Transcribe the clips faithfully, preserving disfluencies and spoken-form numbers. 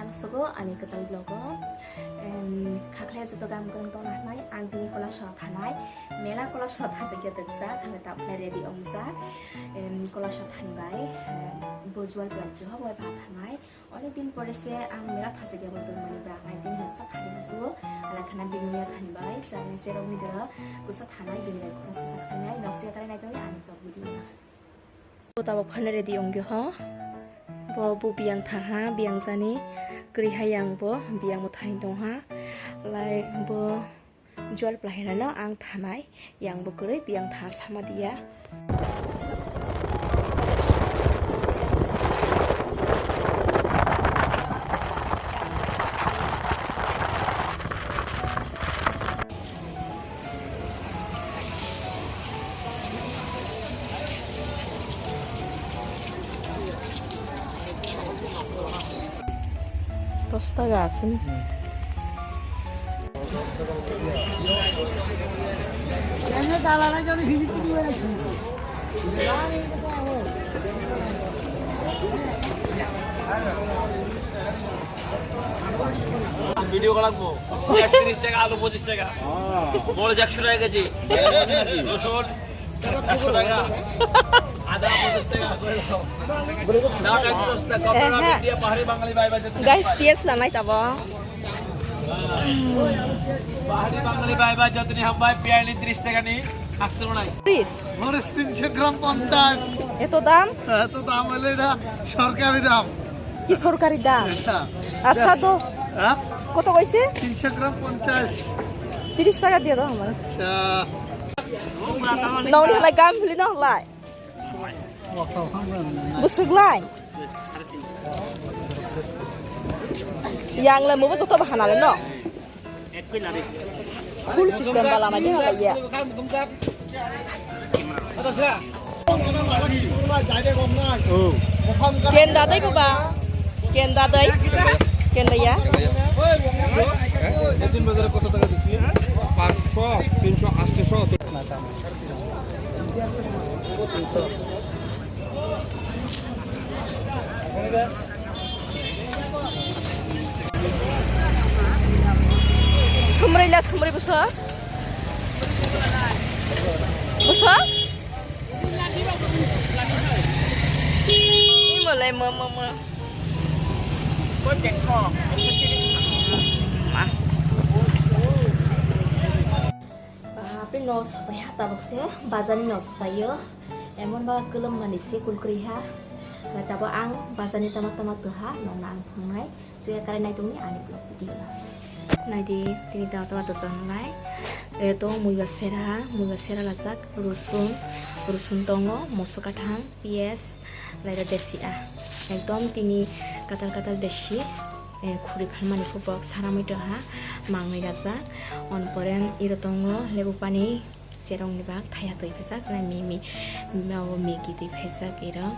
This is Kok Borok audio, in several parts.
Sogo ani kwtal vlog o, em, khaklai joto gam kwrwng tongna hwnwi ang tini Kolasora thanai, mela Kolasora thajak ya twkjak, hwnwi tabuknai ready wngjak, em, Kolasora thani bai, em, bo Jual Plat Johor bai ba thanai, onek din pore se ang mela thajak ya bo tongmani bwrang nai tini hwnwi sok thani busu, ala khana bini ya thani bai, sa-, serok ni doro kusa thanai bini bai khoroksa khlainai, nok se kare nai tongni ani vlog video no. Bo tabuk phano ready wngwi ho. Bo, bo biyang thaha, biyang jani kwrwi hai yang bo, biyang bo thani tongha. Lai bo Jual Plat Johor no ang thanai, yang bo kwrwi biyang tha sama diya. Dos taka aswk. Video kala ko. Piyaj tiris taka, alu pochis taka. Moric eksho taka keji. Rosun eksho taka. Ada pochis taka. Dal eksho dos taka. Ehe. India, pahari Bangali bhai bhai jat. Guys, piyaj lanai tabo. Pahari Bangali bhai bhai jat ni ham bhai piyaj li tiris taka ni. Aste nai. Please. Moric tinsho gram ponchash. এত দাম? এত দাম হলে এটা সরকারি দাম। কি সরকারি দাম? এটা। আচ্ছা, তো হ্যাঁ? কত কইছে? তিনশো গ্রাম পঞ্চাশ। তিরিশ টাকা দিয়ে দাও আমার। আচ্ছা। Nongni lai gam phili nong lai. Bwswk lai. Yang lai mubo joto bahana le no. Full system ba lama di halai ya. Kenda dai ko ba? Kenda dai? Kenda ya? নতুন বাজারে কত টাকা দিছি? পাঁচশো, তিনশো, আটশো। Sumrwila sumrwi bwswk? Bwswk? Imo lai mo mo mo. Ma. Bapre, no sopai ha tabuk se, bazar ni no sopai yo. Emon ba kwlwm mani se kulkri ha. Ba tabo ang bazar ni tama tama twi ha, nong na ang phungnai. Chuya kare nai tongni ani vlog video no. Nai di, tini tama tama twi chang nai. E, tong mui ba sera, mui ba sera lajak, rosun, rosun tongo, moso kathang, piyaj, laira desi a. Ekdom tini katal katal desi, eh, khuri phalmani khe bok saramwi tongha, mangwi rajak. On pore iro tongo lebu pani cherokni bak thaiha twi phaijak, lai mimi, o migi twi phaijak iro.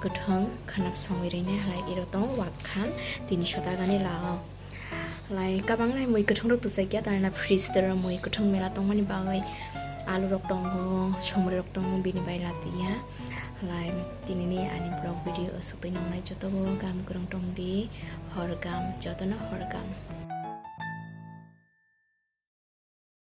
Kwthwng khwnak songwi rwinai halai iro tongo wakhan tini sotagani lao. Lai kabang lai mui kwthwng rok twijak ya, tani na fridge tero mui kwthwng mela tongmani bagwi alu rok tongo, somri rok tongo, bini bai la tiya. Lai tini ni ani vlog video aswk twi nongnai joto bo gam kwrwng tong di, hor gam, joto no hor gam.